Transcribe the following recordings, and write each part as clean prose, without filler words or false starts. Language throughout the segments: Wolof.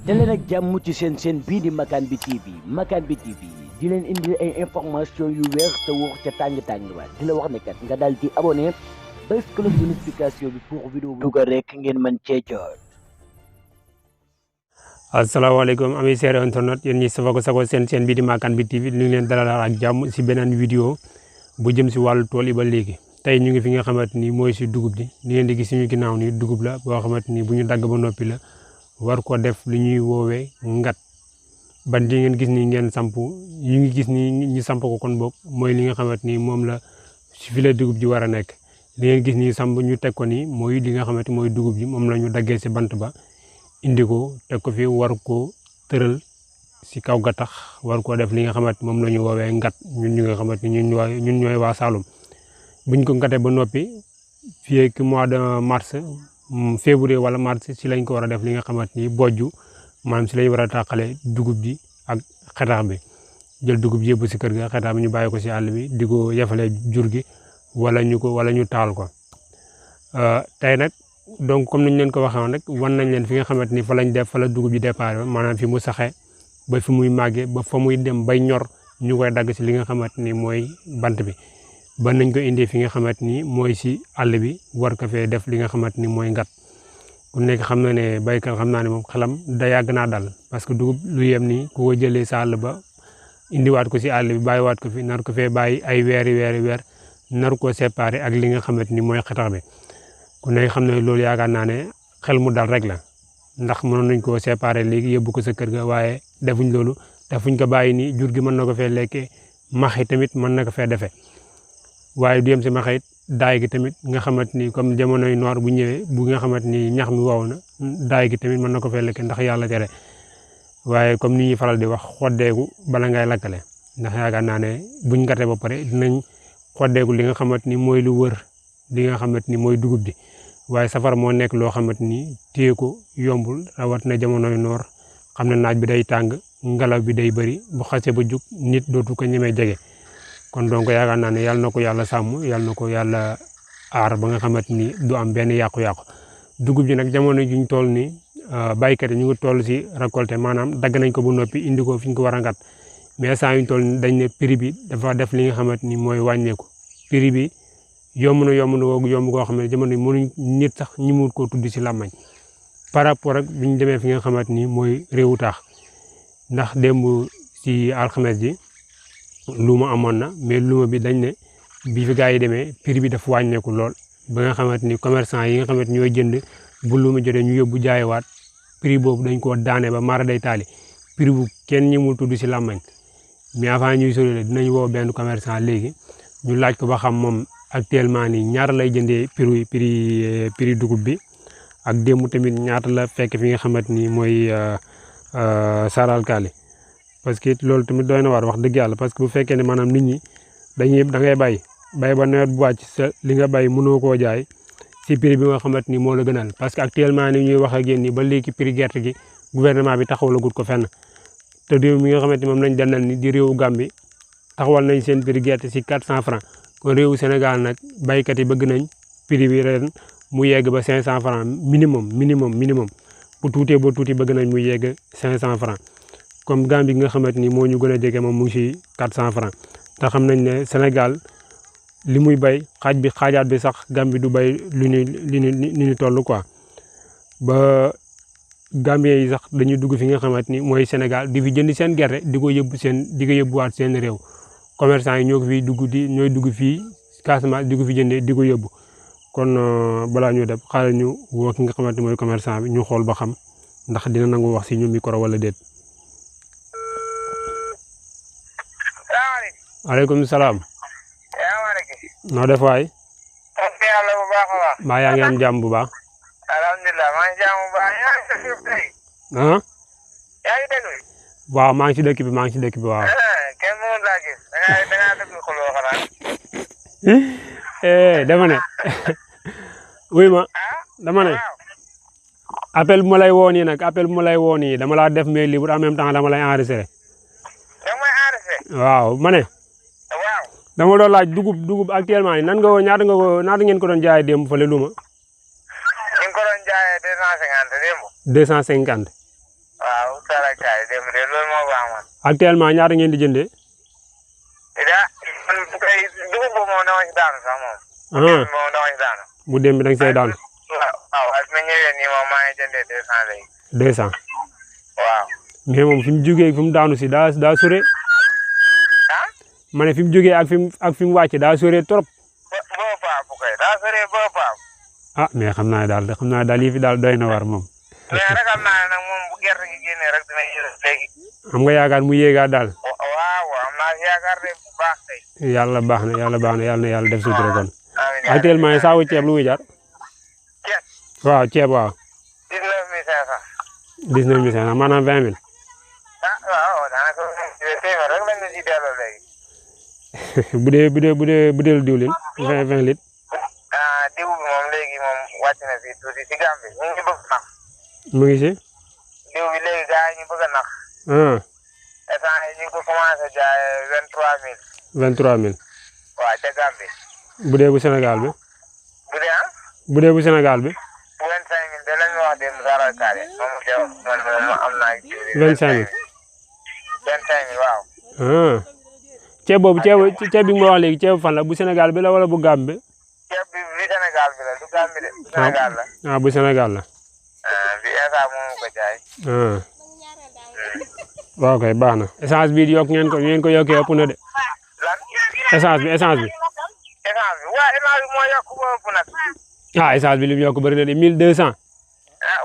daleen ak jàmm ci seen bii di Makan bi TV Makan bi TV di leen indi ay information yu wér te wóor ca tàng-tàng ba di la wax ne kat nga daal di abonné bés cloche de notification bi pour vidéo bu dugal rek ngeen mën cee jot. asalaamaaleykum ami seere internet yéen ñi safa ko seen bii di Makan bi TV ñu ngi leen dalal ak jàmm si beneen vidéo bu jëm si wàllu tool yi ba léegi tey ñu ngi fi nga xamante ni mooy si dugub ji li ngeen di gis suñu ginnaaw ni dugub la boo xamante ni bu ñu dagg ba noppi la war ko def li ñuy woowee ngat ban di ngeen gis ni ngeen samp ñu ngi gis ni ñu samp ko kon boog mooy li nga xamante ni moom la si fi la dugub ji war a nekk li ngeen gis ni samp ñu teg ko ni mooy li nga xamante mooy dugub ji moom la ñu daggee si bant ba indi ko teg ko fi war ko tëral si kaw gattax war koo def li nga xamante moom la ñu woowee ngat ñun ñi nga xamante ni ñun ñooy waa Saloum buñ ko ngatee ba noppi fii ak mois de mars février wala mars si lañ ko war a def li nga xamante ni bojju maanaam si lañ war a tàqale dugub ji ak xetax bi jël dugub ji yëpp si kër ga xetax bi ñu bàyyi ko si àll bi di ko yefale jur gi wala ñu taal ko tey nag donc comme niñ leen ko waxee woon rek wan nañ leen fi nga xamante ni fa lañ def fa la dugub ji départ maanaam fi mu saxee ba fi muy màggee ba fa muy dem bay ñor ñu koy dagg si li nga xamante ni mooy bant bi ba nañ ko indee fi nga xamante ni mooy si àll bi war ko fee def li nga xamante ni mooy ngat ku nekk xam na ne baykat xam naa ne moom xelam da yàgg naa dal parce que dugub lu yem nii ku ko jëlee sa àll ba indiwaat ko si àll bi bàyyiwaat ko fi nar ko fee bàyyi ay weer nar ko séparé ak li nga xamante ni mooy xetax bi ku nekk xam ne loolu yaakaar naa ne xel mu dal rek la ndax mënoon nañ koo séparé léegi yóbbu ko sa kër ga waaye defuñ loolu defuñ ko bàyyi nii jur gi mën na ko fee lekkee max yi tamit mën na ko fee defee waaye du yem si maxit daay gi tamit nga xamante ni comme jamonoy noor bu ñëwee bu nga xamante ni ñax mi wow na daay gi tamit mën na ko fee lekkee ndax yàlla tere waaye comme ni ñuy faral di wax xoddeeku bala ngay lakkale ndax yaakaar naa ne buñ ngatee ba pare dinañ xoddeeku li nga xamante ni mooy lu wër li nga xamante ni mooy dugub bi waaye safara moo nekk loo xamante ni téye ko yombul rawat na jamonoy noor xam ne naaj bi day tàng ngelaw bi day bëri bu xasee ba jug nit dootu ko ñemee jege kon donc yaakaar naa ne yàlla na ko yàlla sàmm yàlla na ko yàlla aar ba nga xamante ni du am benn yàqu-yàqu dugub ji nag jamono juñ toll ni baykat yi ñu ngi toll si récolté maanaam dagg nañ ko ba noppi indi ko fi ñu ko war a ngat mais saa yuñ toll ni dañ ne prix bi dafa def li nga xamante ni mooy wàññeeku prix bi yomb na koo xam ne jamono yi mënuñ nit sax ñi mu koo tudd si làmmañ par rapport ak bi ñu demee fi nga xamante ni mooy réewu taax ndax démb si alxames ji luuma amoon na mais luuma bi dañ ne bi fi gars yi demee prix bi dafa wàññeeku lool ba nga xamante ni commerçant yi nga xamante ñooy jënd bu luuma jotee ñu yóbbu jaayewaat prix boobu dañ koo daane ba mara day taali prix bu kenn ñëmul tudd si làmmañ mais avant ñuy sori dinañ woo benn commerçant léegi ñu laaj ko ba xam moom actuellement nii ñaata lay jëndee prix dugub bi ak démb tamit ñaata la fekk fi nga xamante ni mooy saral kaali parce que loolu tamit doy na waar wax dëgg yàlla parce que bu fekkee ne maanaam nit ñi da ngay bay ba nawet bu wàcc sa li nga bay mënoo koo jaay si prix bi nga xamante ni moo la gënal parce que actuellement ni ñuy wax ak yéen ni ba léegi prix gerte gi gouvernement bi taxawalagut ko fenn te réew mi nga xamante ni moom lañ dendal ni di réewu Gambie taxawal nañ seen prix gerte si 400 francs kon réewu Sénégal nag baykat yi bëgg nañ prix bi ren mu yegg ba 500 francs minimum bu tuutee ba tuuti bëgg nañ mu yegg 500 francs comme Gambie nga xamante ni moo ñu gën a jege moom mu ngi si 400 francs te xam nañ ne Sénégal li muy bay xaajaat bi sax Gambie du bay lu ñu toll quoi ba Gambien yi sax dañuy dugg fi nga xamante ni mooy Sénégal di fi jënd seen gerte di ko yóbbuwaat seen réew commerçant yi ñoo ko fiy ñooy dugg fii Casamance di ko fi jëndee di ko yóbbu kon balaa ñu def xaaral ñu woo ki nga xamante ni mooy commerçant bi ñu xool ba xam ndax dina nangu wax si ñu micro wala déet. aleykum salaam. noo def waay. sant yàlla bu baax a baax. mbaa yaa ngi am jàmm bu baax. alhamdulilah maa ngi jàmm bu baax yaa ngi dëkk bi. yaa ngi dëkk bi. waaw maa ngi si dëkk bi waaw. kenn mënut laa gis da ngaa dëkk xuloo xanaa. dama ne wuy ma dama ne appel bu ma lay woo nii nag dama laa def mail libre en même temps dama lay enregistré. da nga may enregistré. waaw ma ne. waaw. dama doon laaj dugub actuellement nii ñaata ngeen ko doon jaayee démb fële luuma. ñu ngi ko doon jaayee 250 démb. 250. waaw kay dem de loolu moo baax man. actuellement ñaata ngeen di jëndee. man bu koy dugub boobu moom dama ci daanu sax moom. moom dama ci daanu. bu dem bi da nga see daanu. waaw ak ma ñëwee nii moom maa ngi jëndee 200 léegi. 200. waaw. mais moom fi mu jógee fi mu daanu si daa sore. ah. ma ne fi mu jógee ak fi mu wàcc daa sore trop. boo paap bu koy daa sore boo paap. ah mais xam naa daal yi fi daal doy na war moom. mais ragal naa ne nag moom bu gerte gi génnee rek dina yéex léegi. am nga yaakaar mu yéegaat daal. waaw am naa yaakaar de bu baax tey. yàlla baax na yàlla def sutura kon. actuellement yi saaku ceeb lu muy jar. ceeb. waaw ceeb waaw. 19500. 19500 maanaam 20000. ah waaw daanaka téeméer rek lañ la ci delloo léegi. bu dee diwlin 20 litres. diw bi moom léegi moom wàcc na fi tuuti si Gambie ñu ngi bëgg nax. mu ngi si. diw bi léegi gars yi ñu bëgg a nax. instant yii ñu ngi ko commencé jaay 23000. 23000. waaw ca Gambie. bu dee bu Sénégal bi. bu dee ah. bu dee bu Sénégal bi. 25000 de lañ wax démb Sara Kare moom am naa. 25000. 25000 waaw. ceeb boobu ceeb bi nga ma wax léegi ceeb fan la bu Sénégal bi la wala bu Gambie bi. ceeb bi Sénégal bi la du Gambie de. bu Sénégal la. bu Sénégal la. bi instant moomu ko jaay. waaw kay baax na essence bi yokk ngeen ko yokkee ëpp na de. lan. essence bi. essence bi waaw essence bi moo yokk ba ëpp nag. essence bi li mu yokk bëri na de 1200.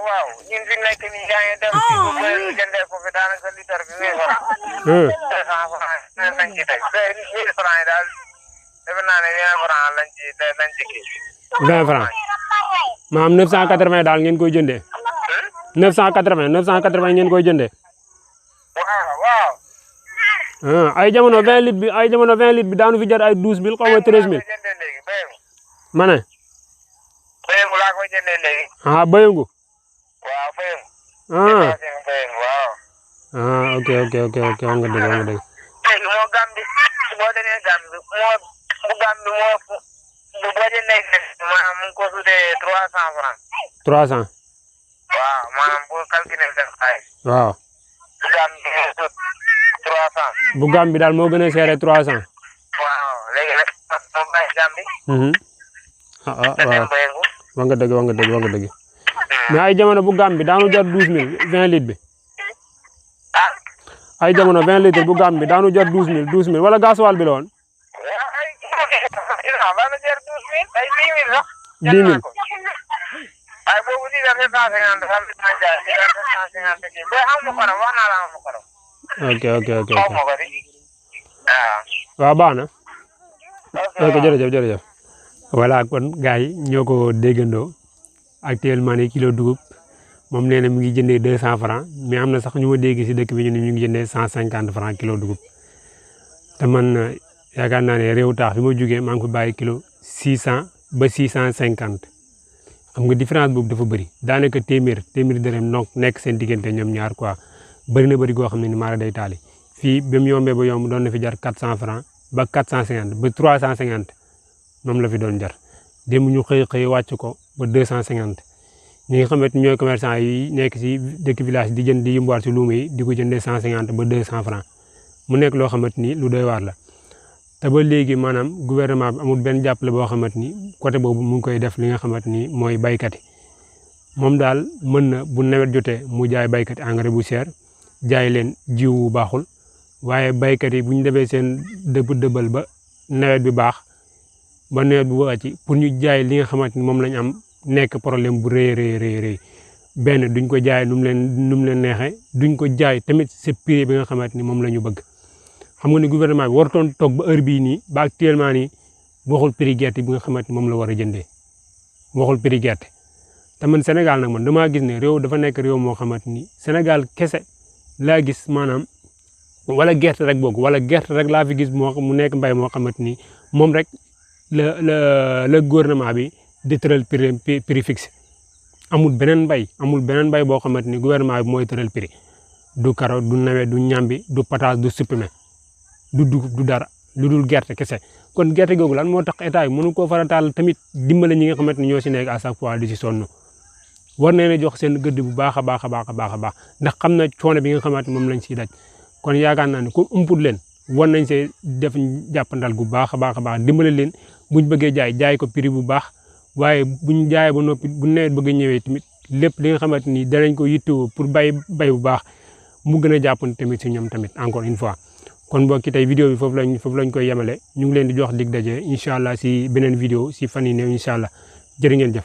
waaw ñun fi nekk nii yaa ngi dem ba jëndee foofu daanaka litre bi 1000 francs. 200 francs lañ ci teg 1000 francs yi daal defe naa ne 20 francs lañ ci kii. 20 francs maanaam 980 daal ngeen koy jëndee. 980 ngeen koy jëndee. waaw. ay jamono 20 litres bi daanu fi jar ay 12000 xaw ma 13000. ma ne. béyëngu laa koy jëndee léegi. béyëngu. waaw béyëngu. waaw. ok wax nga dëgg. léegi moo Gambi boo demee Gambi bu Gambi moo boo jëndee maanaam mu ngi ko sudee 300 francs. 300. waaw maanaam bu calculer seen xaalis. waaw. bu Gambi moo sud 300. bu Gambi daal moo gën a seere 300. waaw léegi nag moom bàyyi Gambi. waaw wax nga dëgg. mais ay jamono bu Gambi daanu jar 12000 20 litres bi. ay jamono 20 litres bu Gambi daanu jar 12000 wala gasoil bi la woon. ay 10000 sax. 10000. ay boobu di def 750 sax bi daan jaay 750 kii ba am mu xorom wax naa la am mu xorom. ok. xaw ma ko di. waaw baax na. ok jërëjëf. voilà kon gars yi ñoo ko déggandoo actuellement ni kilo dugub moom nee na mu ngi jëndee 200 francs mais am na sax ñu ma dégg si dëkk bi ñu ne ñu ngi jëndee 150 francs kilo dugub te man yaakaar naa ne réew taax fi ma jugee maa ngi ko bàyyi kilo 600 ba 650 xam nga différence boobu dafa bëri daanaka téeméer dërëm nekk seen diggante ñoom ñaar quoi bëri na bëri goo xam ne ni maara day taali fii ba mu yombee ba yomb doon na fi jar 400 francs ba 450 ba 350 moom la fi doon jar démb ñu xëy wàcc ko ba 250 ñi nga xamante ñooy commerçant yi nekk si dëkk village di jënd di yëmbuwaat si luuma yi di ko jëndee 150 ba 200 francs mu nekk loo xamante ni lu doy waar la te ba léegi maanaam gouvernement bi amul benn jàppale boo xamante ni côté boobu mu ngi koy def li nga xamante ni mooy baykat yi moom daal mën na bu nawet jotee mu jaay baykat yi engrais bu cher jaay leen jiw bu baaxul waaye baykat yi bu ñu defee seen dëbbal ba nawet bi baax ba nawet bu wàcc pour ñu jaay li nga xamante ni moom lañ am nekk problème bu rëy benn duñ ko jaay nu mu leen neexee duñ ko jaay tamit c'est prix bi nga xamante ni moom la ñu bëgg xam nga ni gouvernement bi warutoon toog ba heure bii nii ba actuellement nii waxul prix gerte bi nga xamante ni moom la war a jëndee waxul prix gerte te man Sénégal nag man damaa gis ne réew dafa nekk réew moo xamante ni Sénégal kese laa gis maanaam wala gerte rek laa fi gis mu nekk mbay moo xamante ni moom rek la gouvernement bi di tëral prix fixe amul beneen mbay boo xamante ni gouvernement bi mooy tëral prix du carotte du nawe du ñambi du patate du supame du dugub du dara lu dul gerte kese kon gerte googu lan moo tax état yi mënu koo farataal tamit dimbale ñi nga xamante ni ñoo si nekk à chaque fois di si sonn war nañ jox seen gëdd bu baax a baax ndax xam na coono bi nga xamante moom lañ siy daj kon yaakaar naa ne comme umput leen war nañ see def jàppandal gu baax a baax dimbale leen buñ bëggee jaay ko prix bu baax waaye buñ jaayee ba noppi bu nawet bëgg ñëwee tamit lépp li nga xamante ni danañ ko yittewoo pour bay bu baax mu gën a jàppandi tamit si ñoom tamit encore une fois kon mbokki tey vidéo bi foofu lañ koy yemale ñu ngi leen di jox dig daje incha allah si beneen vidéo si fan yi néew incha allah jërë ngeen jëf